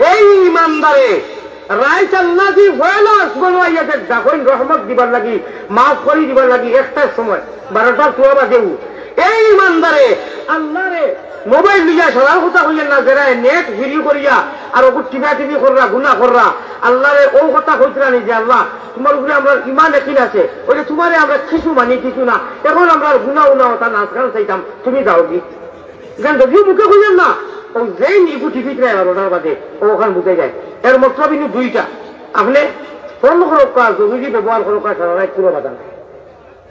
এই ইমানদারে রাইত আল্লাহ দি পয়লা আসমানো আইয়া যে ডাকইন রহমত দিবার লাগি, মাফ করি দিবার লাগি একটার সময়, বারোটার সোয়া বাজেউ। এই ইমানদারে আল্লাহরে মোবাইল লইয়া সারার কথা কইয়েন না, যেরা নেট ফ্রি করিয়া আর ওগুর টিপা টিপি কররা, গুনা কররা, আল্লাহরে ও কথা কইতরা নি যে, "আল্লাহ, তোমার উপরে আমরার ইমান একিন আছে, ওই যে তোমারে আমরা কিছু মানি, কিছু না, এখন আমরার গুনা উনা ওটা নাচ গান চাইতাম, তুমি যাওগি।" যেন যদিও মুখে কইয়েন না, ও যেইন ইগু টিপিত নাই বারোটার বাদে, ও ওখান বুঝে যায়। এর মতলব ইনু দুইটা, আপনে ফোন করউক্কা, জরুরি ব্যবহার করউক্কা, সারা রাইত কোনো বাধা নাই।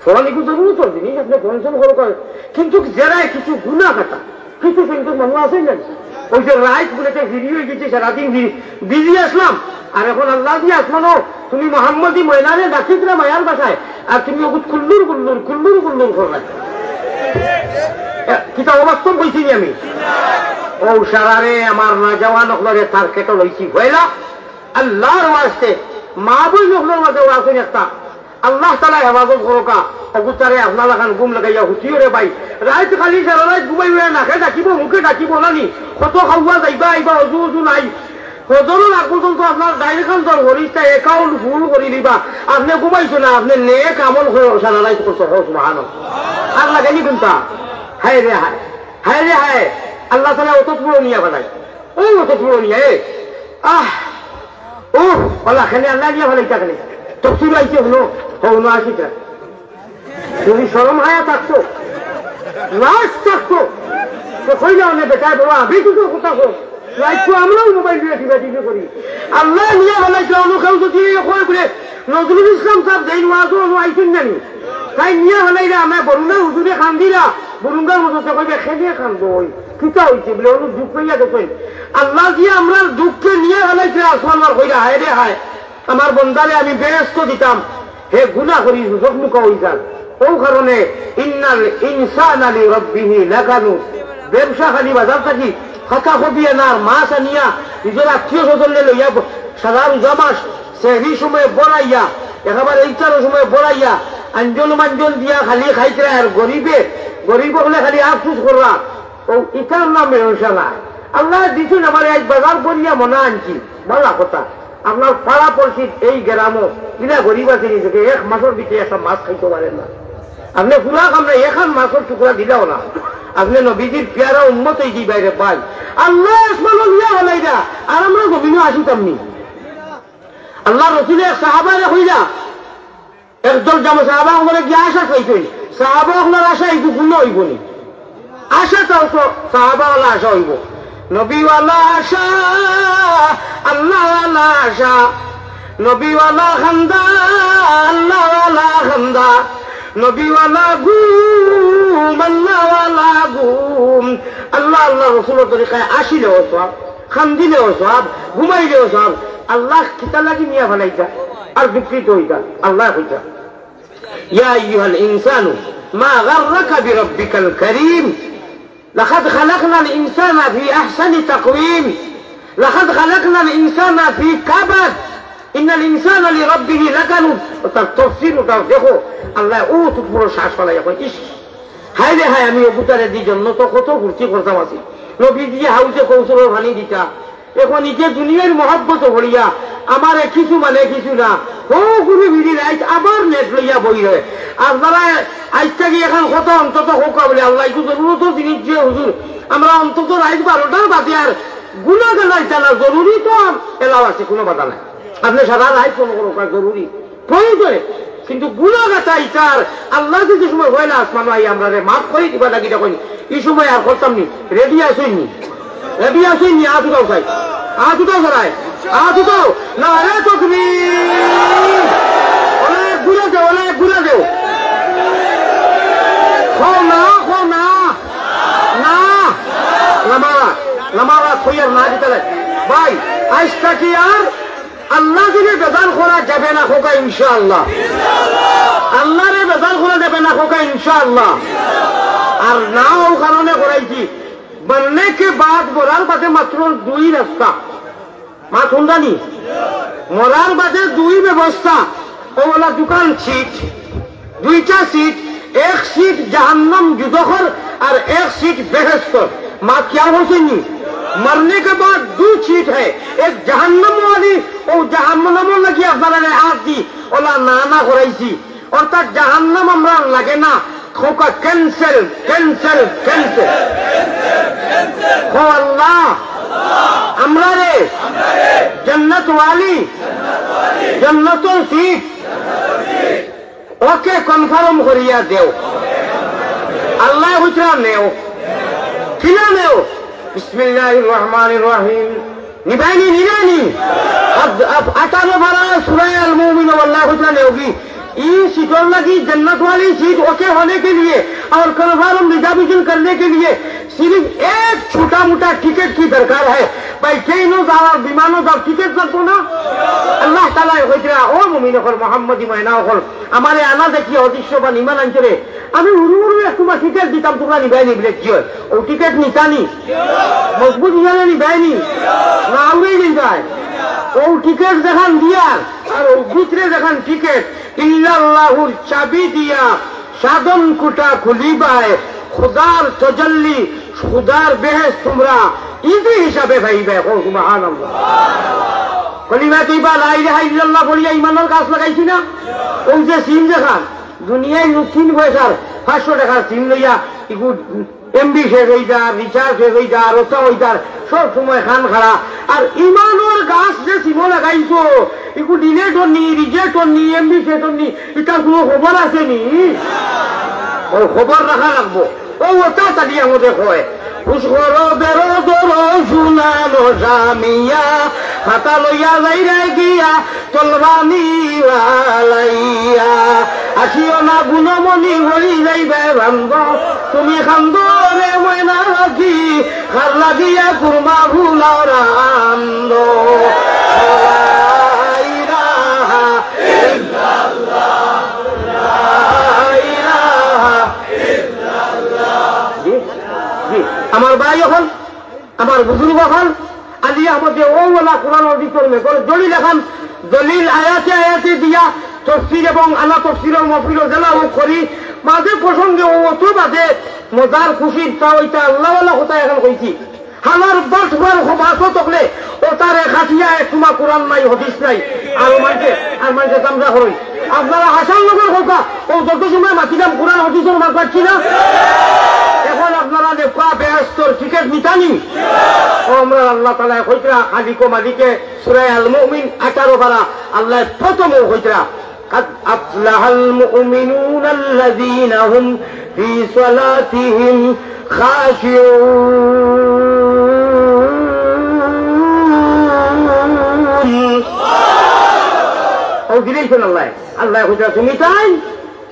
ফোন একটু জরুরতর জিনিস, আপনে ফোন টোন করউক্কা, কিন্তু যেরা কিছু গুনা কাটা, কিছু কিন্তু মানুষ আছে না, ওই যে রাইত বলে যে ফ্রি হয়ে গেছে, সারাদিন বি-, বিজি আসলাম, আর এখন আল্লাহ দিয়ে আসমানো, তুমি মোহাম্মদী ময়নারে ডাকিতরা মায়ার ভাষায়, আর তুমি ওগুত কুল্লুর কুল্লুর, কুল্লুর কুল্লুর করবে। এ, কিতা অবাস্তব কইছি নি আমি? ও সারারে আমার নওজোয়ান অকলরে টার্গেটও লইছি, হইলা আল্লাহর ওয়াস্তে, মা বইন অকলর মাঝে ওয়াজ একটা, আল্লাহ তাআলা হেফাজত করউক্কা। অগুতারে আপনার লাখান ঘুম লাগাইয়া হুতিও রে ভাই। রাইত খালি সারা রাইত ঘুমাই উড়ে নাকে ডাকিব, মুখে ডাকিব না নি। কত খাওয়া যাইবা আইবা, অজু অজু নাই। ফজরর আগ পর্যন্ত আপনার ডাইরেকশন দল করিস, তাই অ্যাকাউন্ট ফুল করি দিবা। আপনে ঘুমাইছো না, আপনে নেক আমল করো, সারা রাইত করছো, হো সুবহানাল্লাহ। আর লাগে নি কোনটা? হায় রে হায়, হায় রে হায়। আল্লাহ তাআলা অত পুরো নিয়া বানায়, ও অত পুরো নিয়া, এ, আহ, ও, আল্লাহ খেলে আল্লাহ নিয়া বানাইতা খেলে। তফসির আইছে হলো, হো, হলো আসিতা। যদি শরম হায়া থাকতো, লাজ থাকতো, তো কইলে অনে বেটায় বড় আমি কিছু কথা কো। লাইক তো আমরাও মোবাইল দিয়ে টিপা টিপি করি। আল্লাহ নিয়া বানাইছে, অন্য কেউ যদি এই কয় বলে, নজরুল ইসলাম সাহেব যেই ওয়াজও অন্য আইছেন জানি। তাই নিয়া বানাইলে আমরা বরুণা হুজুরে কান্দিলা, বরুণার মতো তো কইবে, "খেলে কান্দো ওই, কিতা হইছে?" বলে, "অনু দুঃখ হইয়া গেছে।" আল্লাহ দিয়ে আমরা দুঃখে নিয়া বানাইছে আসমান আর কইরা, "হায় রে হায়।" আমার বন্দারে আমি বেহেস্ত দিতাম, হে গুনা করি দুজখ মুখা হই যান। ও কারণে ইন্নাল ইনসানা লি রাব্বিহি লাকানুদ। ব্যবসা খালি বাজার থাকি খাতা কবি আনার মাছ আনিয়া নিজের আত্মীয় স্বজনরে লইয়া ব-, সারা রোজা মাস সেহরি সময় বড়াইয়া, একেবারে ইফতারের সময় বড়াইয়া, আঞ্জল মাঞ্জল দিয়া খালি খাইতরা আর গরিবে, গরিব হলে খালি আফসোস কররা। ও ইতার নাম ব্যবসা না। আল্লাহ দিছুন আমারে আজ বাজার করিয়া মনে আনছি, ভালা কথা। আপনার পাড়া পড়শির এই গ্রামও ইলা গরিব আছে নিজেকে এক মাসের ভিতরে একটা মাছ খাইতে পারেন না। আপনি পুরা কামরা এখান মাছের টুকরা দিলাও না। আপনি নবীজির পিয়ারা উম্মত এই দিবাই রে ভাই। আল্লাহ আসমানও নিয়া বানাইরা, আর আমরা জমিনও আসিতাম নি। আল্লাহ রসুলে এক সাহাবারে কইলা, একজন জামা সাহাবা অকলরে গিয়া আশা চাইছইন। সাহাবা অকলর আশা এইটুকু পূর্ণ অইবো নি? আশা চাও তো সাহাবা ওয়ালা আশা অইবো। নবীওয়ালা আশা, আল্লাহওয়ালা আশা, নবীওয়ালা খান্দা, আল্লাহওয়ালা খান্দা, নবীওয়ালা ঘুম, আল্লাহওয়ালা ঘুম। আল্লাহ, আল্লাহ রসুলর তরিকায় আসিলে অইতো। কান্দিলেও সওয়াব, ঘুমাইলেও সওয়াব। আল্লাহ কিতা লাগি নিয়া ফালাইতা আর বিকৃত অইতা? আল্লাহ কইতা, "ইয়া আইয়ুহাল ইনসানু মা গাররাকা বিরাব্বিকাল কারীম।" লাকাদ খালাকনাল ইনসানা ফি আহসানি তাকওয়িম। লাকাদ খালাকনাল ইনসানা ফি কাবাদ। ইন্নাল ইনসানা লিরাব্বিহি লাকানুদ। অউ তার তফসির, অউ তার দেখো, আল্লায় অউ তুকমুরো শ্বাস ফালাইয়া কয়, "ইশ, হায় রে হায়, আমি অগুতারে দি জন্নতো কত ফুর্তি করতাম আছি। নবীজিয়ে হাউজে কৌসরর পানি দিতা, অখন ইগে দুনিয়ার মহব্বতো পড়িয়া আমারে কিছু মানে কিছু না, হউ ঘুরি ফিরি রাইত আবার নেট লইয়া বই রয়।" আপনারা আইজ থাকি এখান কথা অন্তত কউক্কা বুলে, "আল্লাহ, একটু জরুরতর জিনিস যে হুজুর, আমরা অন্তত রাইত বারোটার বাদে আর গুনা গালা ইতা না, জরুরি তো এলাও আছে, কুনু বাধা নাই। আপনে সারা রাইত ফোন করউক্কা, জরুরি, প্রয়োজনে, কিন্তু গুনা গাতা ইতার আল্লাহ যে সময় পয়লা আসমানো আইয়া আমরারে মাফ করি দিবা লাগি দেখইন, ই সময় আর করতাম নি।" রেডি আছইন নি? রেডি আছইন নি? আত উঠাও চাই, আত উঠাও চাই, আত উঠাও। নারে তকবীর! অনেক ঘুরে দেও, অনেক ঘুরে দেও। কও না, কও না, না। লামারা, লামারা, কইয়ার না দিতালে। ভাই, আইজ থাকি আর আল্লাহ দিলে বেজার করা যাবে না, কউক্কা ইনশাআল্লাহ। আল্লাহরে বেজার করা যাবে না, কউক্কা ইনশাআল্লাহ। আর না অউ কারণে করাইছি, মরনে কে বাদ, মরার বাদে মাত্র দুই রাস্তা। মাত হুনরা নি? মরার বাদে দুই ব্যবস্থা। অউ অলা দুখান সিট, দুইটা সিট, এক সিট জাহান্নাম দুজখর আর এক সিট বেহেস্তর। মাত কিয়া অইছে নি? মরনে কে বাদ দুই সিট হ্যায়, এক জাহান্নাম ওয়ালি, অউ জাহান্নামর লাগি আপনারা আত দি অলা না না করাইছি। অর্থাৎ জাহান্নাম আমরার লাগে না। কউক্কা cancel, cancel, cancel। ও আল্লাহ, আমরারে জান্নাত ওয়ালি, জান্নাতর সিট, OK, confirm করিয়া দেও। আল্লায় কইতরা নেও, কিলা নেও? বিসমিল্লাহির রহমানির রহিম। নিবায়নি, নিবায়নি। আব-, আব-, আঠারো পারা সূরা আল মুমিন, আল্লায় কইতরা নেওগি। ই সিটর লাগি জান্নাত ওয়ালি সিট OK होने के लिए और confirm reservation करने के लिए सिर्फ एक छोटा मोटा टिकट की दरकार है। ভাই, ট্রেনো যাও আর বিমানো যাও, টিকট লাগবো না? আল্লাহ তাআলায় কইতরা, ও মুমিন অকল, মোহাম্মদী ময়না অকল, আমারে আনা দেখিয়া অদৃশ্যবান ইমান আনছরে, আমি হুরু হুরু এক তুমরা টিকট দিতাম, তুমরা নিবায়নি বুলে। জি অয়, অউ টিকট নিতানি? মজবুত ইমানে নিবায়নি? না আউরেই নিবায়? অউ টিকট যেখান দিয়ার, আর অউ ভিতরে যেখান টিকট, ইল্লাল্লাহুর চাবি দিয়া সাধন কুটা খুলিবায়, খুদার তজল্লি, খুদার বেহেশত তুমরা ইজি হিসাবে পাইবায়। কও সুবহানাল্লাহ। কলিমা তৈবা লা ইলাহা ইল্লাল্লাহ পড়িয়া ইমানর গাছ লাগাইছি না? অউ যে সিম যেখান, দুনিয়ার লোক তিন পয়সার পাঁচশো টেকার সিম লইয়া ইগু এমবি শেষ অইযার, রিচার্জ শেষ অইযার, অতা অইযার, সব সময় কান খাড়া। আর ইমানর গাছ যে সিমো লাগাইছো, ইগু ডিলেট অননি, রিজেক্ট অননি, এমবি শেষ অননি, ইতার কুনু খবর আছে নি? অউ খবর রাখা লাগবো। অউ অতা তালি আমারে কয়, হুশ করো, বেরো ধরো, শুনানো জামিয়া, খাতা লইয়া যাইরা গিয়া, তলবানি ওয়ালাইয়া। আসিও না গুণমণি, হরি যাইবে ভাঙ্গ। তুমি কান্দো রে ময়না পাখি, কার লাগিয়া কুরমা ভুলাও রান্দো। লা ইলাহা ইল্লাল্লাহ, লা ইলাহা ইল্লাল্লাহ। জি, জি। আমার ভাই অকল, আমার বুজুর্গ অকল, আলী আহমদে অউ অলা কোরআন হাদিসর মেঘর জলিল লাখান দলিল আয়াতে আয়াতে দিয়া তফসির এবং আলা তফসিরর মহফিলো যেলা অউ করি, মাঝে প্রসঙ্গে অউ অত বাদে মজার খুশির তা অইতা আল্লাহ ওয়ালা কথা এখান কইছি। হালার বাটপার খবাসো তকলে অতারে কাটিয়া এক তুমা কোরআন নাই, হাদিস নাই। আর মানষে, আর মানষে তামশা করইন। আপনারা হাসার লগর কথা, অউ যত সময় মাতিলাম কোরআন হাদিসর মাত মাতছি না? অখন আপনারা লেখা বেহেশতর টিকেট নিতানি? অউ আমরার আল্লাহ তাআলায় কইতরা, খালিকো মালিকে, সূরা আল মুমিন আঠারো পারা, আল্লায় প্রথম অউ কইতরা, قد أفلح المؤمنون الذين هم في صلاتهم خاشعون। অউ দিলাইছইন আল্লায়। আল্লায় কইতরা, তুমি তাইন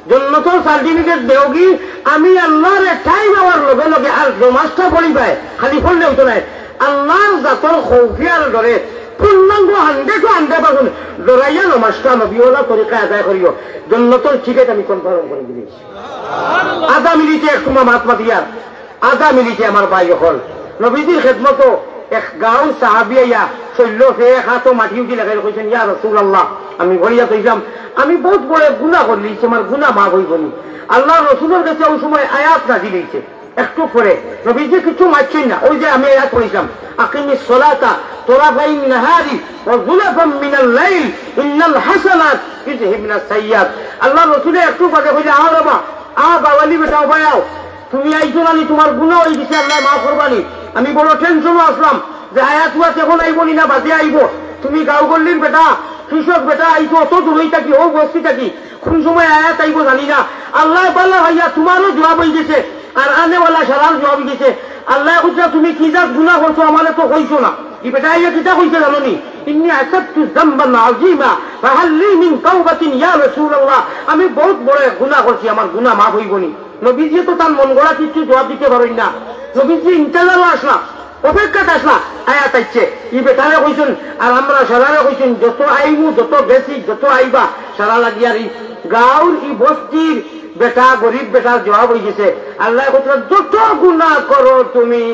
জন্নতর সার্টিফিকেট দেওগি, আমি আল্লাহরে টাইম আওয়ার লগে লগে আর নমাজটা পড়িবায়, খালি পড়লে অইতো নায়। আল্লাহর জাতর খৌফে আর ডরে পূর্ণাঙ্গ hundred to hundred percent ডরাইয়া নমাজটা নবীওয়ালা তরিকায় আদায় করিও, জন্নতর টিকিট আমি confirm করি দিলাইছি। আধা মিনিটে একটু মাত মাতিয়ার, আধা মিনিটে আমার ভাই অকল, নবীজির খেদমতো এক গাঁওর সাহাবী আইয়া শৈল্য ফে এক হাতো মাটি উঠি লাগাই কইছইন, "ইয়া রাসূলুল্লাহ, আমি বলিয়া কইলাম, আমি বউত বড় গুনাহ করিলিছি, আমার গুনাহ মাফ অইবো নি?" আল্লাহর রসুলর গেছে ওই সময় আয়াত নাজিল অইছে। একটু পরে নবীজি কিছু মাতছইন না, ওই যে আমি আয়াত পড়ছিলাম, "আকিমিস সালাতা তরাফাইন নাহারি ওয়া যুলাফাম মিনাল লাইল, ইন্নাল হাসানাত ইউযহিবনাস সাইয়্যাত।" আল্লাহর রসুলে একটু বাদে কইলা, "আ বাবা, আ বাওয়ালি বেটা, উবায় আও, তুমি আইছো না নি, তুমার গুনাহ অইগেছে, আল্লায় মাফ করবা নি।" আমি বড় টেনশনো আছলাম যে আয়াত ওয়াজ অখন আইবো নি না বাদে আইবো। তুমি গাঁও গল্লির বেটা, কৃষক বেটা, আইছো অত দূরই থাকি, অউ বস্তি থাকি, কুন সময় আয়াত আইবো জানি না। আল্লায় বালা অইয়া তুমারও জুয়াব অইগেছে, আর আনেওয়ালা সারার জুয়াব অইগেছে। আল্লায় কইরা, "তুমি কি জাত গুনাহ করছো, আমারে তো কইছো না।" ই বেটায় আইয়া কিতা কইছে জানো নি? "ইন্নী আসাবতু যামবান আযীমা, ফাহাল লি মিন তাওবাতিন ইয়া রাসূলুল্লাহ।" আমি বউত বড় এক গুনাহ করছি, আমার গুনাহ মাফ অইবো নি? নবীজিয়ে তো তান মন গড়া কিচ্ছু জুয়াব দিতে পারইন না। নবীজি ইন্তেজারো আছলা, অপেক্ষাত আছলা, আয়াত আইছে। ই বেটারে কইছইন, আর আমরা সারারে কইছইন, যত আইমু, যত গেছি, যত আইবা, সারা লাগিয়ার ই গাঁওর ই বস্তির বেটা, গরিব বেটার জুয়াব অইগেছে। আল্লায় কইরা, "যত গুনাহ করো তুমি,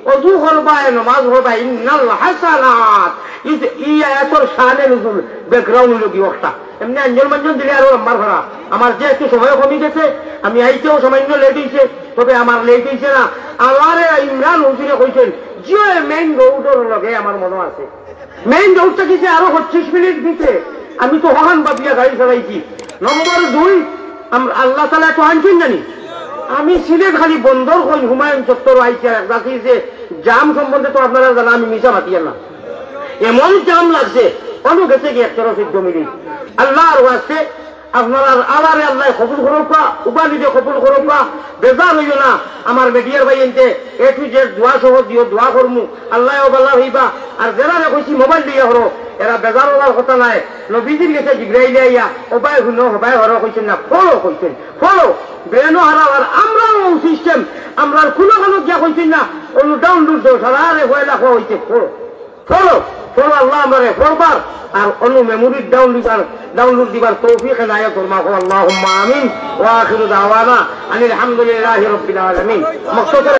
অজু করবায়, নমাজ পড়বায়, ইন্নাল হাসানাত।" ই, ই আয়াতর শানে নুজুল, background অইলো গি অখটা। এমনে আঞ্জন মাঞ্জন দিলে আরো লম্বার করা। আমার যেহেতু সময় কমি গেছে, আমি আইতেও সামান্য late অইছে, তবে আমার late অইছে না। আমারে ইমরান হুজুরে কইছইন, "জিও, মেইন রোডর লগে আমার মনো আছে।" মেইন রোড থাকি যে আরো পঁচিশ মিনিট ভিতরে, আমি তো হকান ভাবিয়া গাড়ি চালাইছি। নম্বর দুই, আম-, আল্লাহ তাআলায় তো আনছইন জানি। আমি সিলেট খালি বন্দর কই হুমায়ুন চত্বর আইছি, আর এক জাতি যে জাম সম্বন্ধে তো আপনারা জানা, আমি মিছা মাতিয়ার না। এমন জাম লাগছে, অনো গেছে গি একশো চোদ্দ মিনিট। আল্লাহর ওয়াস্তে আপনারার আলারে আল্লায় কবুল করউক্কা, উবালিরে কবুল করউক্কা, বেজার অইও না। আমার মিডিয়ার ভাইয়াইন্তে A to Z দোয়া সহ দিও, দোয়া করমু, আল্লায়ও বালা অইবা। আর যেরারে কইছি মোবাইল দিয়া করো, এরা বেজার অওয়ার কথা নায়। নবীজির গেছে জিব্রাইলে আইয়া, "ওবায় হুনো, হবায় হরো" কইছইন না, "পড়ো" কইছইন, "পড়ো।" ব্রেনও হারাও, আর আমরারও system, আমরার কুনু কানো গিয়া কইছইন না, "অনো download দেও, সারারে পয়লা কওয়া অইছে, পড়ো।" পড়ো, পড়ো, আল্লায় আমরারে পড়বার আর অনো memory download দিবার, download দিবার তৌফিক এনায়েত ফরমাও। আল্লাহুম্মা আমিন। ওয়া আখিরু দাওয়ানা আনিল হামদুলিল্লাহি রাব্বিল আলামিন। মুখতাসর